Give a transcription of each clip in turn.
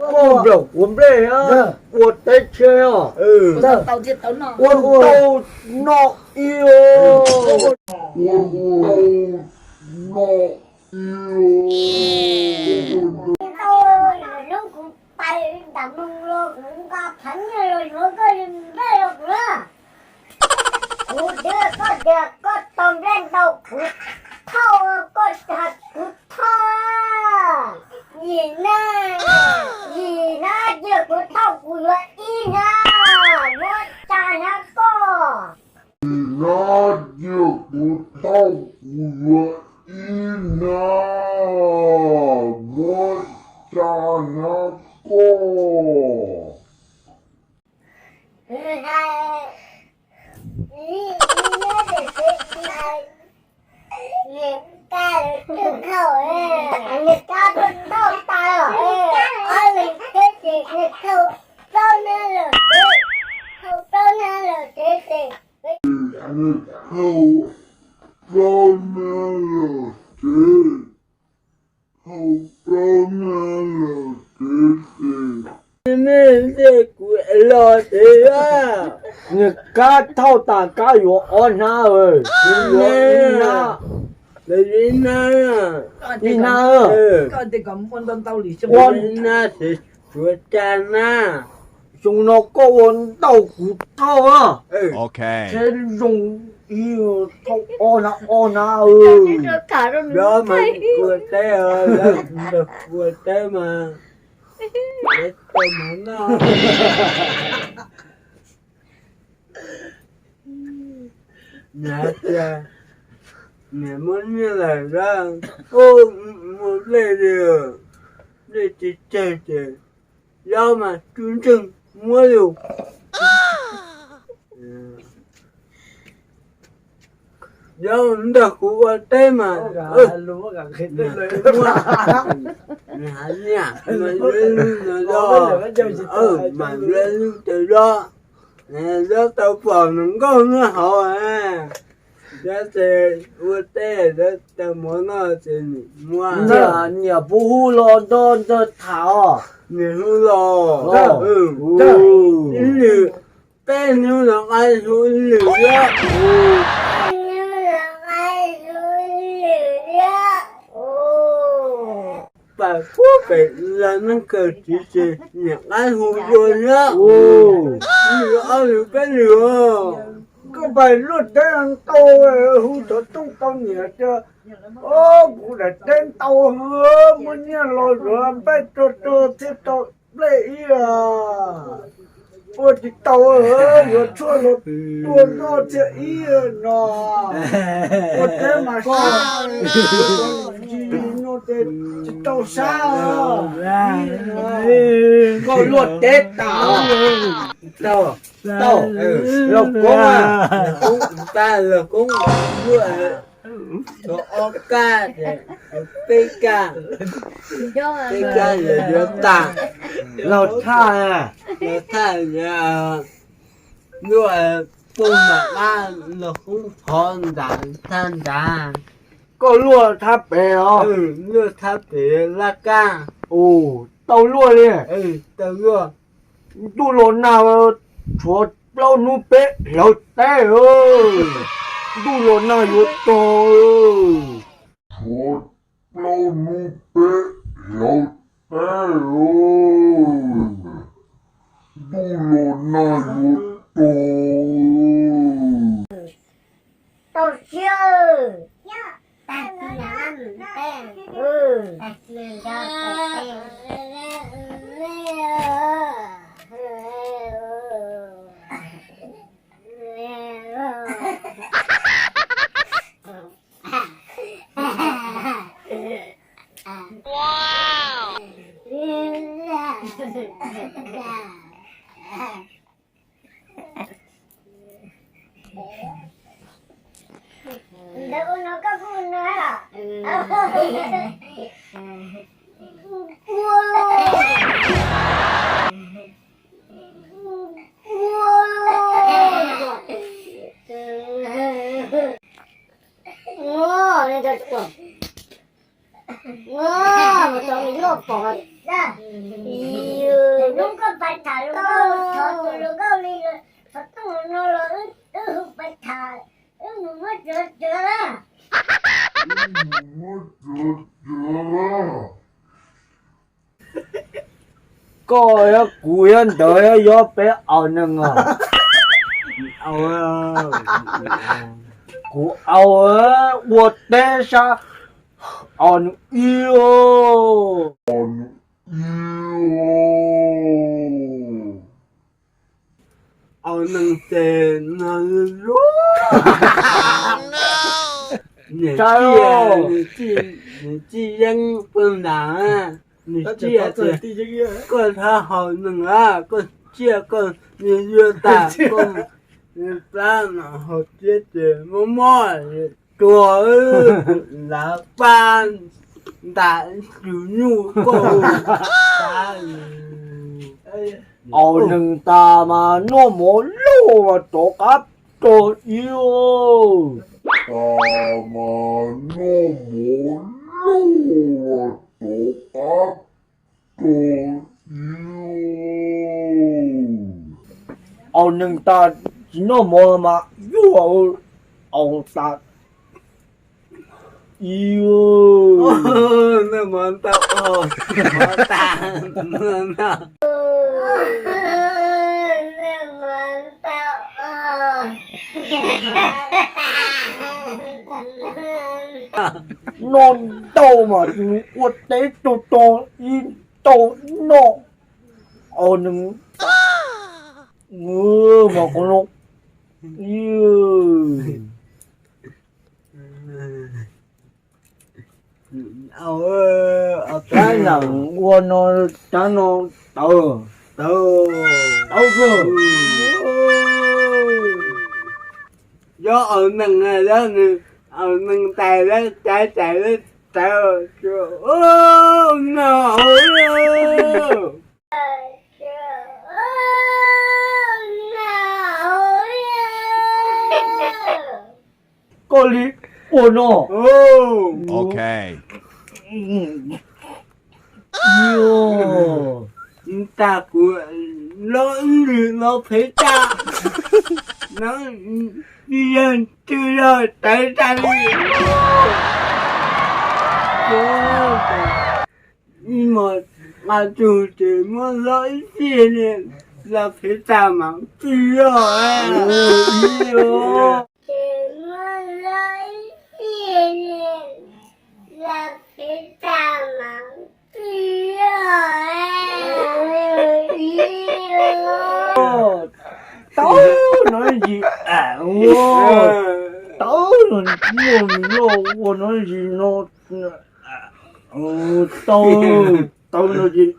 Koj nplawm kuv nplej na, ua teb tshiab os. Ua ntau no ib os. Ntau, lub kuv pais nram moos los kuv nqa phav nyiaj los yuav koj li nplej los kuv na. Kuv tias koj tias koj tau nplej ntau kuv thauj, koj tias kuv thauj. Yim na, yim na, cia kuv thauj kuv yuav ib na, muab tsa na koj. Yim na, cia kuv thauj kuv yuav ib na, muab tsa na koj. Niag kab twb thauj tas, ob leeg thiab ces niag thauj plaub nab lawm, thauj plaub nab lawm ces, niag thauj plaub nab lawm ces, thauj plaub nab lawm ces, nej ntiag kuv los ces, niag kab thauj tas kab yuav ob hnab, yuav ib hnab, ib hnab, ua ib hnab ces tshuav tsa na. Xyoo no koj ua ntau kuv thauj, thiab zoo ib thauj ob hnab ob hnab. Yob mas ua teb, ua teb mas, tau mov noj. Nws hais tias, niam muab nyiaj lawm, ub, muaj nplej li, nplej tsawg tsawg ces, yob mas tsuj ntseeg muab lug. Yob nrog kuv ua teb mas, nws hais nyiaj mas yuav lub no, mas yuav lub tas yob, yob tau pom nws nkauj nyob hauv, yob ces ua teb, yob tau mov noj ces nws muab. Niam puas hu los nrog nws tham os? Nws hu los, ib lwm, peb hnub los nqa hu lwm thiab. Pam puag pem los neeg kawm txiv ces niam nqa hu dua thiab. Lwm ob lwm peb lwm os. Koj pais luaj teb ntau, hu xov tooj tau niam tias, o, kuv daim teb ntau, muaj nyiaj los yuav nplej rog rog thiaj tau nplej ib, ua tsis tau, yuav tshuaj los tua noj thiaj ib no. Ua teb mas tsis tau sab. Koj luaj teb tas, tau, tau, laug koob, laug koob, luaj ob kab, peb kab, peb kab yuav tas. Laug thaj, laug thaj, luaj pug nram qab, laug koob thov nram thaj nrad. Koj luaj thaj pem os? Luaj thaj pem laj kab. Ua, tau luaj li. Tau luaj. Ntuj los nag, tshuav plaub hnub peb hlawv teb. Ntuj los nag yuav tog. Tshuav plaub hnub peb hlawv teb. Ntuj los nag yuav tog. Tau siab. Pais tham hluas nkauj, thov tus hluas nkauj li, thov tuaj mus no los wb hu pais tham, wb mus muab cov cov na. Koj thiab kuv thiab ntawd thiab yuav peb aus neeg os. Kuv aus ua teb sab aus neeg ib. Aus neeg ces no, niam tij, niam tij yeeb pw nram, niam tij tias, koj thab haus neeg a, koj tsiaj koj yuav tas koj plab no haus tiab ces mob mob tuag, lav pab ntam tus nyuj koj. Aus neeg tas mas noj mov lauj mas rov qab tuag ib. Tas mas noj mov lauj mas rov qab tuag ib. Aus neeg tas tsis noj mov mas yuag, aus tas ib. Noj ntau mas ua teb tag tag ib tau noj. Aus neeg mas qhov no, cab nag ua no, cab no tawv, tawv kawg. Yog aus neeg, yog nws aus neeg tais lawm, cab tais lawm, tawv no. Koj li ua no. Ok. Tag kuv los ib lwm los phev tas, no tsis yog twg yog tawv tas li. Ib hmos nqa tug ces muab hlob ib txhij li, los phev tas mas tsis yog. Ces muab hlob ib txhij li, los phev tas mas tsis yog. Tau no ntsis, tau no muaj nws loj ua no ntsis no. Tau, tau no ces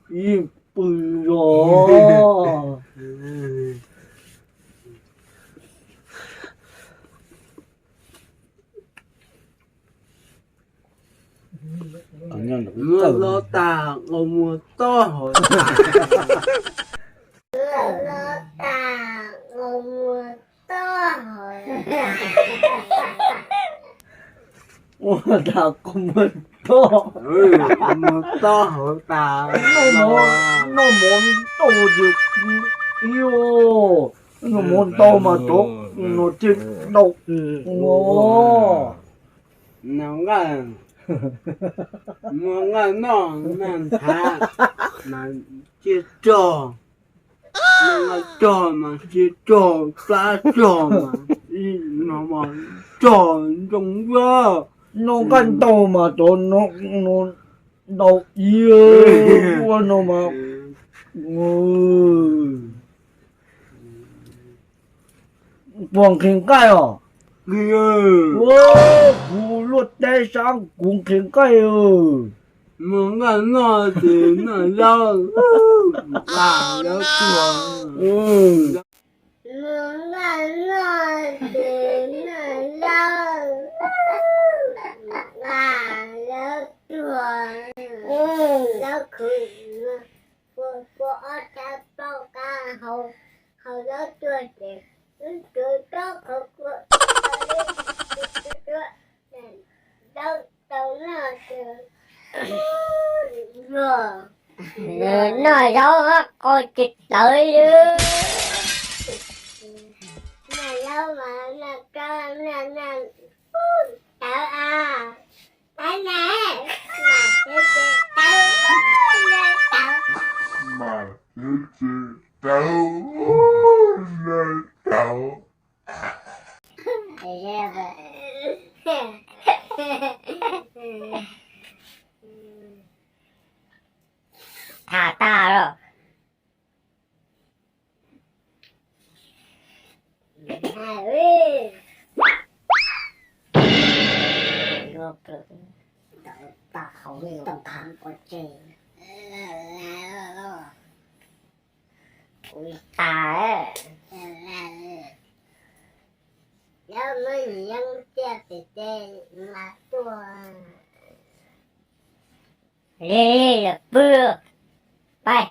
yeej pw zog. Muab hlob tas nqaus muag tob hauv tas. Muab hlob tas nqaus muag tob hauv tas. Ua tas nqaus muag tob, nqaus muag tob hauv tas. Noj mov ntau ces ib, noj mov ntau mas cov no thiaj ntau. Noj nqaij, noj nqaij noj nqaij nthav mas cia rog, noj nqaij rog mas cia rog, plab rog mas ib no mas rog ntoo ua. Noj nqaij ntau mas cov no ntau ib, ua no mas. Puas nqhis nqaij os? Ua, kuv luaj teb sab kuv nqhis nqaij. Muag nqaij noj ces noj zaub, nqa zaub tuag. Muag nqaij noj ces noj zaub, nqa zaub tuag. Zaub khuv, kua ob sab plaub qab hau, hau zaub tuag ces wb tuav rab qhov kua, zaub tau noj ces luag. Noj zaub qau tsis tawv li. Noj zaub mas noj koj noj noj tawv a. Tawv na, mas tsis tawv, tawv. Mas tsis tawv, tawv. Tham tag los? Kuv tas. Yog muaj yeeb tiaj pem ces mas tuaj. Li li lawm pw, pais.